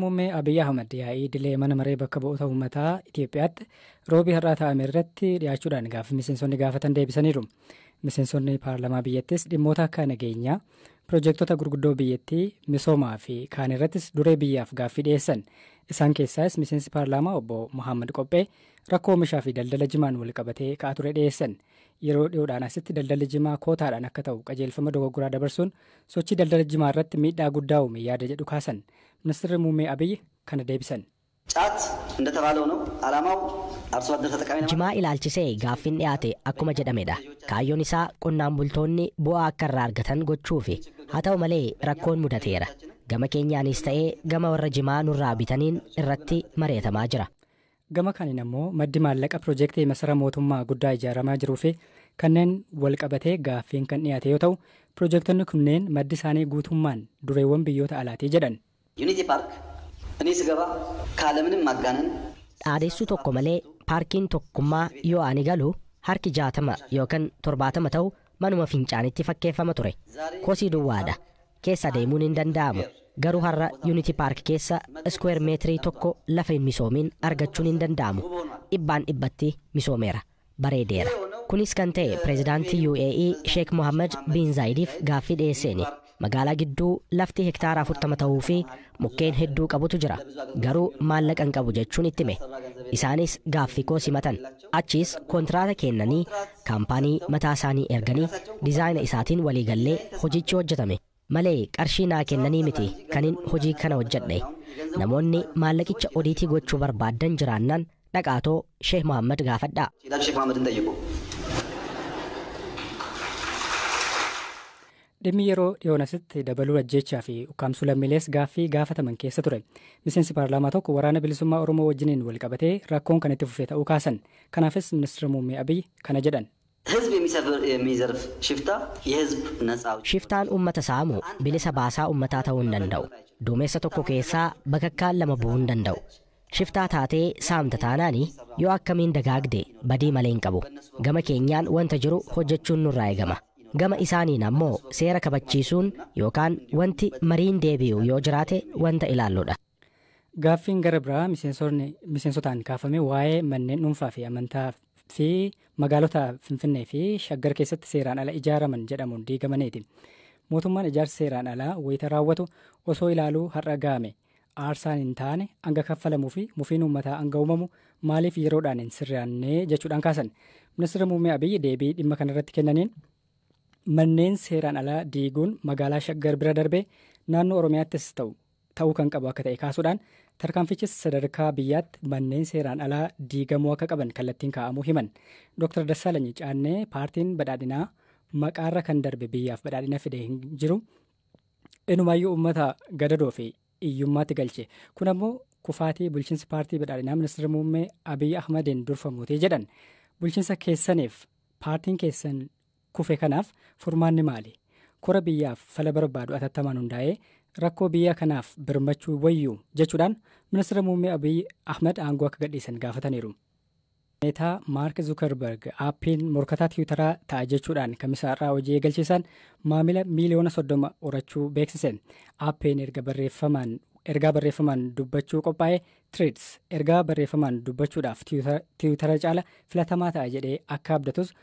Muummee Abiyyi Ahmad yaa'ii idilee mana maree bakka bu'oota uummataa Itoophiyaatti roobii har'aa taa'ame irratti dhiyaachuudhaan gaaffii miseensonni gaafatan deebisaniiru. Miseensonni paarlamaa biyyattis dhimmoota akka nageenyaa, piroojektota gurguddoo biyyattii, misoomaa fi kaan irrattis duree biyyaaf gaaffii dhiyeessan. Isaan keessaas miseensi paarlaamaa obbo Muhammad Qophee rakkoo oomishaa fi daldala jimaan wal qabatee ka'aa ture dhiyeessan. Yeroo dhiyoodhaan asitti daldalli jimaa kootaadhaan akka ta'u qajeelfama dogoggoraa dabarsuun sochii daldala jimaa irratti miidhaa guddaa uume yaada jedhu kaasan. Ministeerri Muummee Abiyyi kana deebisan. ጫት እንደተባለው ነው ዓላማው አርሶ አደር ተጠቃሚ ነው። Jimaa ilaalchisee gaaffiin dhiyaate akkuma jedhamedha. Kaayyoon isaa qonnaan bultoonni bu'aa akka irraa argatan gochuufi. Haa ta'u malee rakkoon mudateera. Gama keenyaanis ta'ee gama warra jimaa nurraa bitaniin irratti mari'atamaa jira. Gama kaaniin ammoo maddi maallaqa piroojeektii masara mootummaa guddaa ijaaramaa jiruu fi kanneen wal qabatee gaaffiin kan dhiyaate yoo ta'u, piroojeektonni kunneen maddi isaanii guutummaan dureewwan biyyoota alaatii jedhan. ዩኒቲ ፓርክ እኔ ስገባ ካለምንም ማጋነን Dhaadessuu tokko malee paarkiin tokkummaa yoo ani galu harki 60 yookaan 70 ta'u manuma fincaanitti fakkeeffama ture. Kosii duwwaadha. Keessa deemuun hin danda'amu. Garuu har'a Yuuniti Paark keessa iskweer meetirii tokko lafa hin misoomin argachuun hin danda'amu. 100% misoomeera. Bareedeera. Kunis kan ta'e pireezidaantii UAE Sheek Mohammed bin Zaayidiif gaaffii dhiyeesseeni. Magaalaa gidduu lafti hektaara 40 ta'uu fi mukkeen hedduu qabutu jira. Garuu maallaqa hin qabu jechuun itti hime. Isaanis gaaffii koo simatan. Achiis kontiraata kennanii kaampaanii mataa isaanii erganii dizaayina isaatiin waliigallee hojichi hojjetame. Malee qarshii naa kennanii miti kanin hojii kana hojjedhe. Namoonni maallaqicha odiitii gochuu barbaadan jiraannaan dhaqaatoo Sheek Mohammed gaafadhaa. ሄዳችሁ ሼክ መሐመድን ጠይቁ። Dhimmi yeroo dhiyoon asitti dabaluu ajjeechaa fi ukkaamsuu lammiilees gaaffii gaafataman keessa ture. Miseensi paarlaamaa tokko waraana bilisummaa Oromoo wajjiniin wal qabatee rakkoon kan itti fufee ta'uu kaasan. Kanaafis ministeera muummee Abiyyi kana jedhan. ህዝብ የሚዘርፍ ሽፍታ የህዝብ ነጻ አውጪ Shiftaan uummata saamu bilisa baasaa uummataa ta'uu hin danda'u. Duumessa tokko keessaa bakakkaan lama bu'uu hin danda'u. Shiftaa taatee saamta taanaani yoo akkamiin dagaagde badii malee hin qabu. Gama keenyaan wanta jiru hojjechuun nurraa eegama. Gama isaaniin ammoo seera kabachiisuun yookaan wanti mariin deebi'u yoo jiraate wanta ilaalludha. Gaaffiin gara biraa miseensotaan kaafame waa'ee manneen dhuunfaa fi amantaa fi magaalota Finfinnee fi Shaggar keessatti seeraan ala ijaaraman jedhamuun diigamaniiti. Mootummaan ijaarsa seeraan alaa wayita raawwatu osoo ilaaluu har'a ga'ame. Aarsaan hin taane hanga kaffalamuu fi mufiin uummataa hanga uumamu maaliif yeroodhaan hin sirraannee jechuudhaan kaasan. Ministeerri Muummee Abiyyi deebii dhimma kanarratti kennaniin manneen seeraan alaa diiguun magaalaa Shaggar bira darbee naannoo Oromiyaattis ta'uu kan qabu akka ta'e kaasuudhaan tarkaanfichis sadarkaa biyyaatti manneen seeraan alaa diigamuu akka qaban kallattiin kaa'amuu himan. Dr. Dassaalany Caannee paartiin badhaadhinaa maqaarra kan darbe biyyaaf badhaadhina fide hin jiru. Inumaayyuu uummata gadadoo fi iyyummaatti galche. Kun ammoo kufaatii bulchiinsi paartii badhaadhinaa ministeera muummee Abiyyi Ahmadiin durfamuuti jedhan. Bulchiinsa keessaniif paartiin keessan kufe kanaaf furmaanni maali? Kora biyyaaf fala barbaadu atattamaan hundaa'ee rakkoo biyya kanaaf birmachuu wayyuu jechuudhaan ministeera muummee Abiyyi Ahmad aangoo akka gadhiisan gaafataniiru. Meetaa Maark Zuukarberg aappiin morkataa tiwutaraa ta'a jechuudhaan kamisa irraa hojii eegalchiisan maamila miiliyoona 30 horachuu beeksise. Aappiin ergaa barreeffamaan dubbachuu qophaa'e Threads ergaa barreeffamaan dubbachuudhaaf tiwutara caala filatamaa ta'a jedhee akka abdatus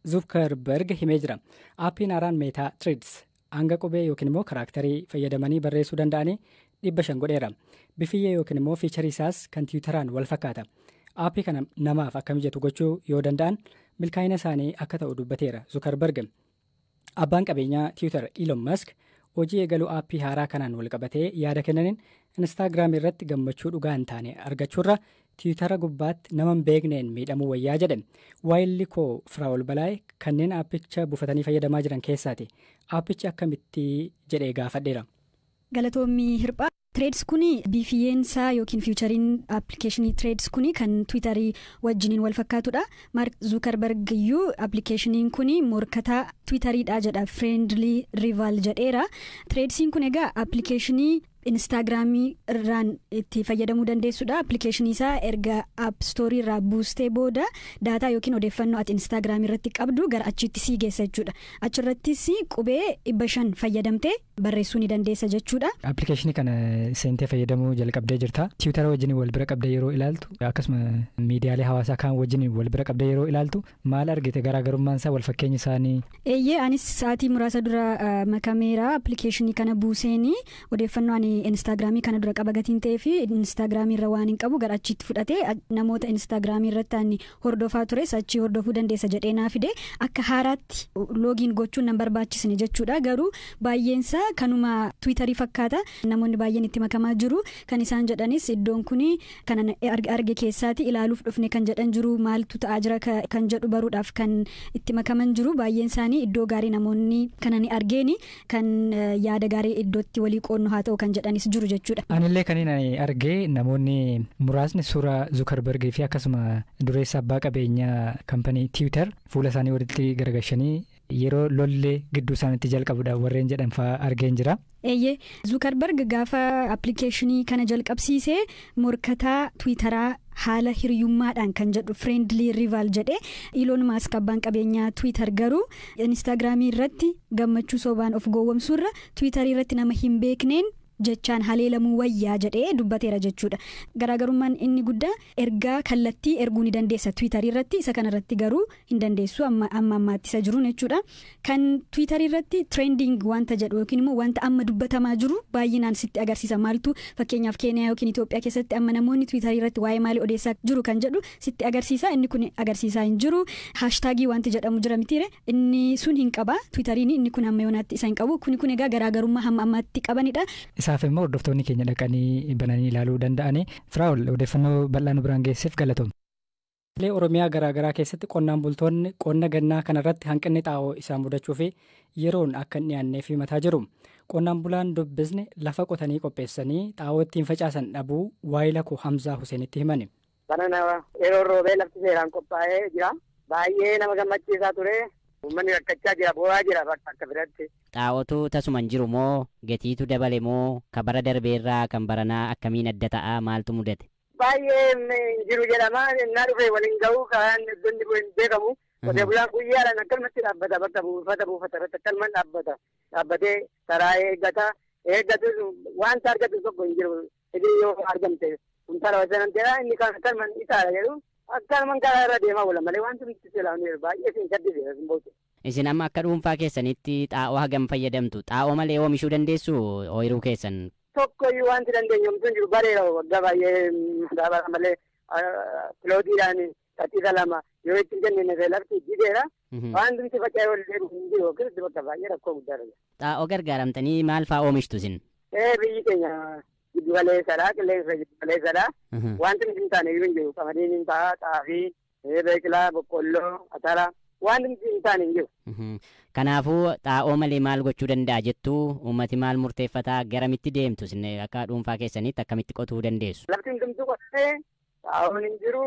Zuukarberg himee jira. Aappiin haaraan Meetaa Threads hanga qubee yookiin immoo karaaktarii fayyadamanii barreessuu danda'anii 500 godheera. Bifiyyee yookiin immoo fiicharii isaas kan tiwutaraan wal fakkaata. Aappii kana namaaf akka mijatu gochuu yoo danda'an milkaa'ina isaanii akka ta'u dubbateera Zuukarberg. Abbaan qabeenyaa Tiwiitar Elon Musk hojii eegaluu aappii haaraa kanaan wal qabatee yaada kennaniin Instaagiraam irratti gammachuu dhugaa hin taane argachuurra Tiwiitara gubbaatti nama hin beekneen miidhamuu wayyaa jedhe. Waayilli koo Firaa'ol Balaay kanneen aappicha buufatanii fayyadamaa jiran keessaati. Aappichi akkamitti jedhee gaafadheera. Galatoommii Hirphaa. Threads kuni bifiyyeensaa yookiin fiichariin appilikeeshinii Threads kuni kan Tiwiitarii wajjiniin wal fakkaatudha. Maark Zuukarberg iyyuu appilikeeshiniin kuni morkataa Tiwiitariidha jedha, friendly rival jedheera. Threadsiin kun egaa appilikeeshinii Instaagiraamii irraan itti fayyadamuu dandeessudha. Appilikeeshinii isaa erga app stoorii irraa buustee booda daataa yookiin odeeffannoo ati Instaagiraamii irratti qabdu gara achitti sii geessa jechuudha. Achirrattis qubee 500 fayyadamtee barreessuu ni dandeessa jechuudha. Appilikeeshinii kana seentee fayyadamuu jalqabdee jirta. Tiwutara wajjin wal bira qabdee yeroo ilaaltu akkasuma miidiyaalee hawaasaa kaan wajjin wal bira qabdee yeroo ilaaltu maal argite garaagarummaan isaa wal fakkeenyi isaanii? Eeyyee, anis sa'aatii muraasa dura makameera appilikeeshinii kana buuseenii odeeffannoo ani Instaagiraamii kana dura qaba gatiin ta'ee fi Instaagiraamii irra waan hin qabu gara achitti fudhatee namoota Instaagiraamii irratti ani hordofaa tures achii hordofuu dandeessa jedhee naa fide. Akka haaraatti login gochuun nan barbaachisne jechuudha. Garuu baay'eensaa kanuma Tiwiitarii fakkaata, namoonni baay'een itti makamaa jiru. Kan isaan jedhanis iddoon kun kan arge keessaati ilaaluuf dhufne kan jedhan jiru, maaltu ta'aa jira kan jedhu baruudhaaf kan itti makaman jiru. Baay'een isaanii iddoo gaarii namoonni kana ni argeeni kan yaada gaarii iddootti walii qoonnu haa ta'u kan jedhanis jiru jechuudha. Anillee kan inni argee namoonni muraasni suuraa Zuukarbergii fi akkasuma dureessa abbaa qabeenyaa kampanii Tiwiitar fuula isaanii walitti garagalchanii yeroo lollee gidduu isaaniitti jalqabudha warreen jedhan fa'aa argeen jira. Eeyyee, Zuukarberg gaafa appilikeeshinii kana jalqabsiisee morkataa Tiwiitaraa haala hiriyummaadhaan kan jedhu friendly rival jedhe. Iloon Maask abbaan qabeenyaa Tiwiitar garuu Instaagiraamii irratti gammachuu sobaan of gowwomsuurra Tiwiitarii irratti nama hin beekneen jechaan haleelamuu wayyaa jedhee dubbateera jechuudha. Garaagarummaan inni guddaa ergaa kallattii erguu ni dandeessa Tiwiitarii irratti, isa kanarratti garuu hin dandeessu amma ammaatti isa jiruun jechuudha. Kan Tiwiitarii irratti trending wanta jedhu yookiin immoo wanta amma dubbatamaa jiru baay'inaan sitti agarsiisa. Maaltu fakkeenyaaf Keeniyaa yookiin Itoophiyaa keessatti amma namoonni Tiwiitarii irratti waa'ee maalii odeessaa jiru kan jedhu sitti agarsiisa. Inni kun agarsiisaa hin jiru. Haashtaagii wanti jedhamu jira mitiire, inni sun hin qaba. Tiwiitariin inni kun hamma yoonaatti isa hin qabu. Kun egaa garaagarummaa hamma ammaatti qabanidha. Isaaf immoo hordoftoonni keenya dhaqanii bananii ilaaluu danda'anii. Firaa'ol, odeeffannoo bal'aa nu biraan geesseef galatoom. Oromiyaa garaagaraa keessatti qonnaan bultoonni qonna gannaa kanarratti hanqinni xaa'oo isaan mudachuu fi yeroon akka hin dhiyaanneef himataa jiru. Qonnaan bulaan dubbisne lafa qotanii qopheessanii xaa'oo ittiin facaasan dhabuu waayila koo Hamzaa Huseenitti himani. Banana yeroo roobee lafti seeraan qophaa'ee jira. Baay'ee nama gammachiisaa ture. Uummanni rakkachaa jira, boo'aa jira bakka biratti. Xaa'ootu tasuma hin jiru moo gatiitu dabale moo ka bara darbeerraa kan baranaa akkamiin adda ta'aa maaltu mudate? Baay'ee jiru jedhama. Innaa dhufee waliin ga'uu kan iddoon hin beekamu. Qotee bulaan guyyaadhaan akkanumatti dhaabbata bakka buufata buufata irratti akkanumaan dhaabbata. Dhaabbatee karaa eeggata. Eeggatus wanta argatu tokko hin jiru. Hidii yoo argamte kuntaala wasanan jedha inni kan akkanumaan isaadha jedhu. Akkanumaan karaa irra deemaa oola malee wanti nuti silaa baay'ee siin saddise hin boote. Isin amma akka dhuunfaa keessanitti xaa'oo hagam fayyadamtu? Xaa'oo malee oomishuu dandeessu ooyiruu keessan? Tokkoyyuu wanti dandeenyu homtuu hin jiru bareera waggaa baay'ee gaabara malee pilootiidhaan qaxxiisa lama yoo itti kennine lafti jigeera. Wanti nuti faca'ee ol deemu hin jiru yookiin bakka baay'ee rakkoo guddaadha. Xaa'oo gargaaramtanii maal fa'aa oomishtu isin? Biyyi keenya giddu galeessadha, qilleensa giddu galeessadha. Wanti nuti hin taane iyyuu hin jiru. Qamadiin hin ta'a, xaafii, biqilaa, boqqolloo, atara. Wanti nuti hin taane hin jiru. Kanaafuu xaa'oo malee maal gochuu danda'a jettuu uummati maal murteeffataa garamitti deemtu isin akka dhuunfaa keessanitti akkamitti qotuu dandeessu? Lafti hundumtuu qotamee xaa'oon hin jiru.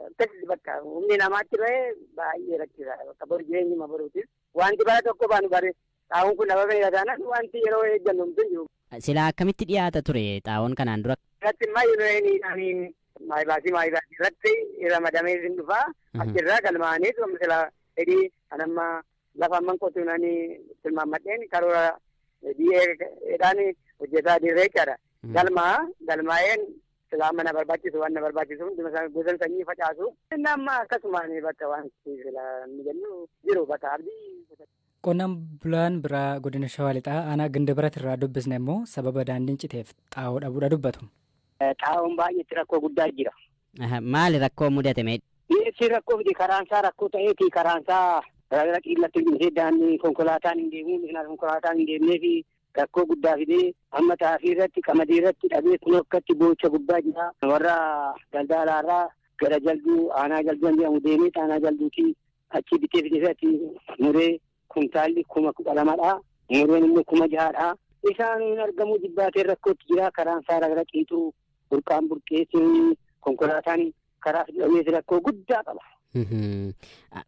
Akkasitti bakka humni namaatti ba'ee baay'ee rakkisaadha. Bakka boru jireenyuma boruutis. Wanti bara tokko baanu bare xaa'oon kun dhabamee taanaan wanti yeroo eeggannu homtuu hin jiru. Silaa akkamitti dhiyaata ture xaa'oon kanaan dura? Irratti immoo yuuniyeeniidhaan maayibaasii irratti ramadamee isin dhufaa. Achirraa galmaa'anii silaa fedhii kan amma lafa amman qotuunanii tilmaammadheen karoora dhiyeedhaan hojjetaa dirree jechaadha. Galmaa'een silaa amma na barbaachisu waan na barbaachisu hunduma gosa sanyii facaasu. Inni amma akkasumaan bakka wanti silaa inni jennu jiru bakka abdii. Qonnaan bulaan biraa godina Shawaa Lixaa aanaa Gindibrat irraa dubbisne immoo sababa daandiin citeef xaa'oo dhabuudha dubbatu. Xaa'oon baay'eetti rakkoo guddaa jira. Maali rakkoo mudate mee? Dhiyeessii rakkoo fide karaansaa rakkoo ta'eeti karaansaa gara qiillatti dhufee daandii konkolaataan hin deemu konkolaataan hin deemnee fi rakkoo guddaa fidee amma xaafii irratti qamadii irratti dhabee kun akkatti boocha gubbaa jira. Warra daldalaarraa gara jalduu aanaa jalduu jedhamu deemee aanaa jalduutii achi bitee fidee achi muree kuntaalli 12,000dha. Mureen immoo 6,000dha. Isaan hin argamu jibbaatee rakkootti jira. Karaan isaa gara qiixuu burqaan burqeessi konkolaataan karaa fidhamees rakkoo guddaa qaba.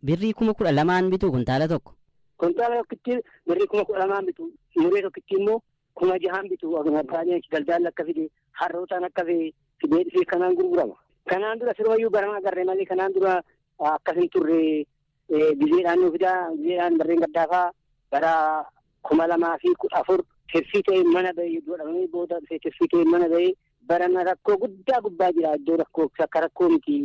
Birrii 12,000 bituu kuntaala tokko? Kuntaala tokkotti birrii 12,000 bitu. Muree tokkotti immoo 6,000 bitu naggaadeen daldaalli akka fide harrootaan akka fide fidee dhufee kanaan gurgurama. Kanaan dura sirumayyuu barama agarre malee kanaan dura akkas hin turre gizeedhaan nu fidaa gizeedhaan barreen gaddaafaa bara 2014 tirfii ta'e mana ba'ee godhamee booda dhufee tirfii ta'e mana ba'ee barana rakkoo guddaa gubbaa jira iddoo rakkoo akka rakkoo miti.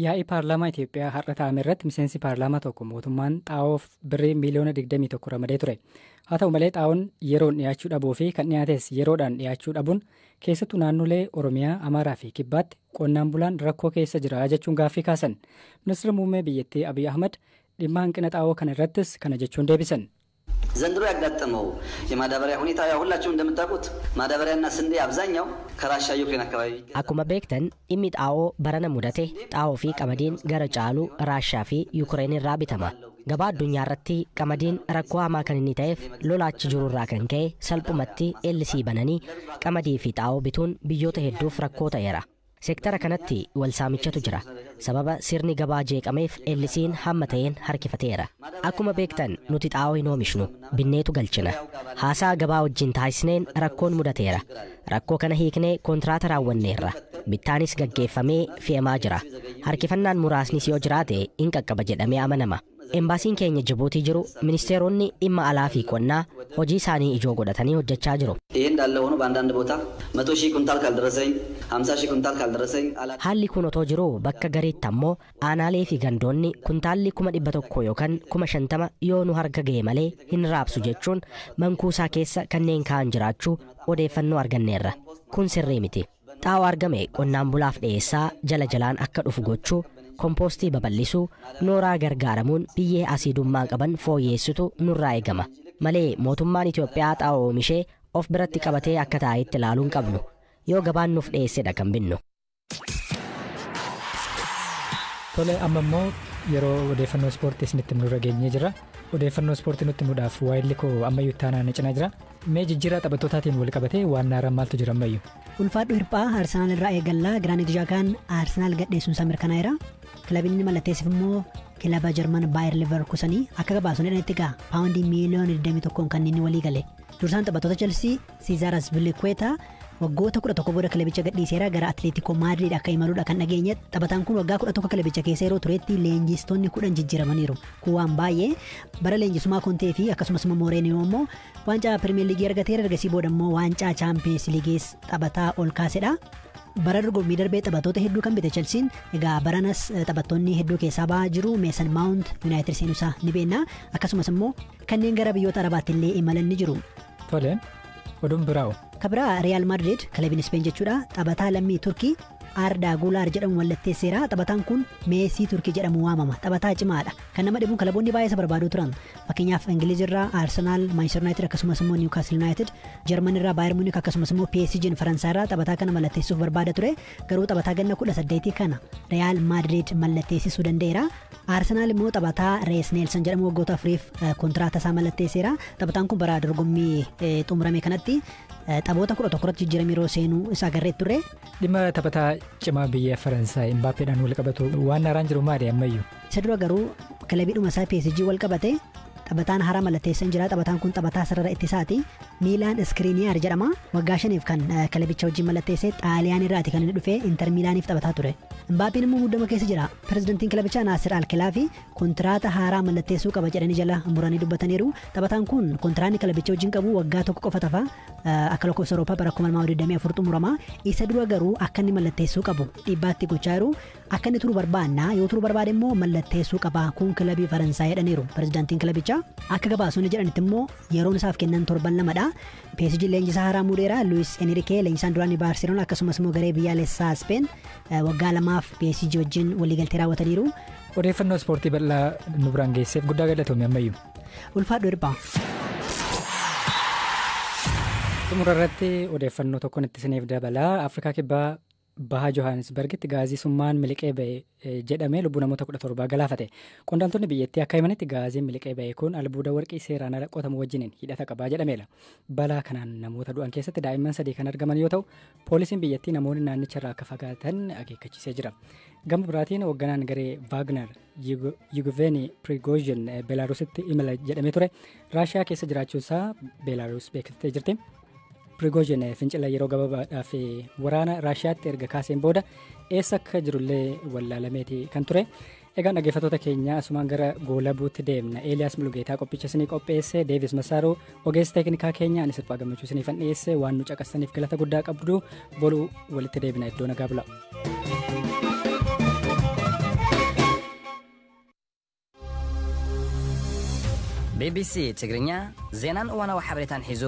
Yaa'ii paarlaamaa Itoophiyaa har'a taa'ame irratti miseensi paarlaamaa tokko mootummaan xaa'oof birrii miiliyoona 21 ramadee ture. Haa ta'u malee xaa'oon yeroon dhiyaachuu dhabuu fi kan dhiyaates yeroodhaan dhiyaachuu dhabuun keessattuu naannolee Oromiyaa, Amaaraa fi Kibbaatti qonnaan bulaan rakkoo keessa jira jechuun gaaffii kaasan. Ministeerri muummee biyyattii Abiy Ahmad dhimma hanqina xaa'oo kana irrattis kana jechuun deebisan. ዘንድሮ ያጋጠመው የማዳበሪያ ሁኔታ ያው ሁላችሁም እንደምታውቁት ማዳበሪያና ስንዴ አብዛኛው ከራሻ ዩክሬን አካባቢ Akkuma beektan dhimmi xaa'oo barana mudate xaa'oo fi qamadiin gara caalu Raashaa fi Yuukireen irraa bitama. Gabaa addunyaa irratti qamadiin rakkoo hamaa kan inni ta'eef lola achi jiru irraa kan ka'e salphumatti LC bananii qamadii fi xaa'oo bituun biyyoota hedduuf rakkoo ta'eera. Seektara kanatti wal saamichatu jira. Sababa sirni gabaa jeeqameef LC'n hamma ta'een harkifateera. Akkuma beektan nuti xaa'oo hin oomishnu, binneetu galchina. Haasaa gabaa wajjin taasisneen rakkoon mudateera. Rakkoo kana hiiknee kontiraata raawwanneerra. Bittaanis gaggeeffamee fe'amaa jira. Harkifannaan muraasnis yoo jiraate in qaqqaba jedhamee amanama. Embaasiin keenya Jibuutii jiru ministeeronni dhimma alaa fi qonnaa hojii isaanii ijoo godhatanii hojjechaa jiru. ይህ እንዳለ ሆኖ በአንዳንድ ቦታ 100,000 ኩንታል ካልደረሰኝ 50,000 ኩንታል ካልደረሰኝ Haalli kun otoo jiruu bakka gariitti ammoo aanaalee fi gandoonni kuntaalli 100,000 yookaan 50,000 yoo nu harka ga'e malee hin raabsu jechuun mankuusaa keessa kanneen ka'an jiraachuu odeeffannoo arganneerra. Kun sirrii miti. Xaa'oo argame qonnaan bulaaf dhiyeessaa jala jalaan akka dhufu gochuu, kompoostii babal'isuu, nooraa gargaaramuun biyyee asiidummaa qaban fooyyeessitu nurraa eegama. Malee mootummaan Itoophiyaa xaa'oo oomishee of biratti qabatee akka taa'etti ilaaluu hin qabnu. Yoo gabaan nuuf dhiyeessedha kan binnu. Tole amma immoo yeroo odeeffannoo ispoortii isinitti himnu geenyee jira. Odeeffannoo ispoortii nutti himuudhaaf waayilli koo ammayyuu ittaanaa na cinaa jira. Mee jijjiirraa taphattootaatiin wal qabatee waan haaraan maaltu jira ammayyuu? Ulfaadhu hirphaa Arsenaal irraa eegallaa Giraanit Jaakaan Arsenaal gadheessuun isaa mirkanaa'eera. Kilabiin inni mallatteessif immoo kilaba Jarman Baayер Leverkusenii akka gabaasuun jedhanitti egaa paawundii miiliyoona 21 kan inni walii gale. Dursaan taphattoota Chelsea Cesar Azpilicueta waggoota 11 booda kilabicha gadhiiseera gara Atletico Madrid akka imaluudha kan dhageenye. Taphataan kun waggaa 11 kilabicha keessa yeroo turetti leenjistoonni 10 jijjiiramaniiru. Kun waan baay'ee bara leenjisummaa Kontee fi akkasumas immoo Mourinho immoo waancaa Pirimeer Liigii argateera. Ergasii booda immoo waancaa Chaampiyeens Liigiis taphataa ol kaasedha. Bara dorgommii darbee taphattoota hedduu kan bite Chelsiin egaa baranas taphattoonni hedduu keessaa ba'aa jiru. Mason Mount United seenuusaa ni beekna. Akkasumas immoo kanneen gara biyyoota Arabaatti illee imalan ni jiru. Tole oduun biraa'u. Kabiraa Real Madrid kilabiin Speen jechuudha taphataa lammii Turkii Arda Güler jedhamu mallatteesseera. Taphataan kun Meesii Turkii jedhamu waamama. Taphataa cimaadha. Kan nama dhibuun kilaboonni baay'ee isa barbaaduu turan. Fakkeenyaaf Ingiliz irraa Arsenal, Manchester United akkasumas immoo Newcastle United, Jarman irraa Bayern Munich akkasumas immoo PSG Faransaay irraa taphataa kana mallatteessuuf barbaada ture. Garuu taphataa ganna 18 kana Real Madrid mallatteessisuu danda'eera. Arsenal immoo taphataa Rees Nelson jedhamu waggoota afuriif kontiraata isaa mallatteesseera. Taphataan kun bara dorgommii xumurame kanatti taphoota 11 irratti jijjiirame yeroo seenuu isa agarree turre. Dhimma taphataa cimaa biyya Faransaay Mbaappeedhaan wal qabatu waan haaraan jiru maali ammayyuu? Isa dura garuu kilabiidhuma isaa PSG wal qabate taphataan haaraa mallatteessan jira. Taphataan kun taphataa sarara ittisaati. Miilaan Iskiriiniyaar jedhama. Waggaa 5 kan kilabicha wajjin mallatteesse Xaaliyaan irraati kan inni dhufe Inter Miilaaniif taphataa ture. Mbaappiin immoo muddama keessa jira. Pirezidantiin kilabichaa Naasir Alkelaafi kontiraata haaraa mallatteessuu qaba jedhanii jala muranii dubbataniiru. Taphataan kun kontiraanni kilabicha wajjin qabu waggaa 1 qofa tafa akka lakkoofsa Awurooppaa bara 2024 xumurama. Isa dura garuu akka inni mallatteessuu qabu dhiibbaatti gochaa jiru. Akka inni turu barbaanna yoo turu barbaade immoo mallatteessuu qaba kun kilabii Faransaay jedhaniiru pirezidantiin kilabichaa. Akka gabaasonni jedhanitti immoo yeroon isaaf kennan torban 2dha. PSG leenjisaa haaraa muudeera. Luis Enrique leenjisaan duraanii Baarseloona akkasumas immoo garee biyyaalessaa Speen waggaa 2 PSG wajjin waliigaltee raawwataniiru. Odeeffannoo ispoortii bal'aa nu biraan geesseef guddaa galatoomi ammayyuu. Ulfaadhu hirphaa. Xumura irratti odeeffannoo tokkoon itti isiniif dabalaa. Afrikaa Kibbaa Baha Johannesburgitti gaazii summaan miliqee ba'e jedhamee lubbuu namoota 17 galaafate. Qondaaltonni biyyattii akka himanitti gaaziin miliqee ba'e kun albuuda warqii seeraan ala qotamu wajjiniin hidhata qabaa jedhameera. Balaa kanaan namoota du'an keessatti daa'imman 3 kan argaman yoo ta'u, poolisiin biyyattii namoonni naannicha irraa akka fagaatan akeekkachiisee jira. Gama biraatiin hoogganaan garee Waagner Yevgeny Prigozhin Beelaarusitti imala jedhamee ture. Raashiyaa keessa jiraachuusaa Beelaaruus beeksiftee jirti. Prigozhin fincila yeroo gabaabaadhaaf waraana Raashiyaatti erga kaaseen booda eessa akka jirullee wallaalameeti kan ture. Egaan dhaggeeffattoota keenya asumaan gara goolabuutti deemna. Eeliyaas Mulugeetaa qophicha isinii qopheesse, Deevis Masaaruu ogeessa teeknikaa keenya, ani Sirphaa Gammachuu isiniifan dhiyeesse. Waan nu caqasaniif galata guddaa qabdu. Boruu walitti deebina, iddoo nagaa bula. ቢቢሲ ትግርኛ ዜናን እዋናዊ ሓበሬታን ሒዙ።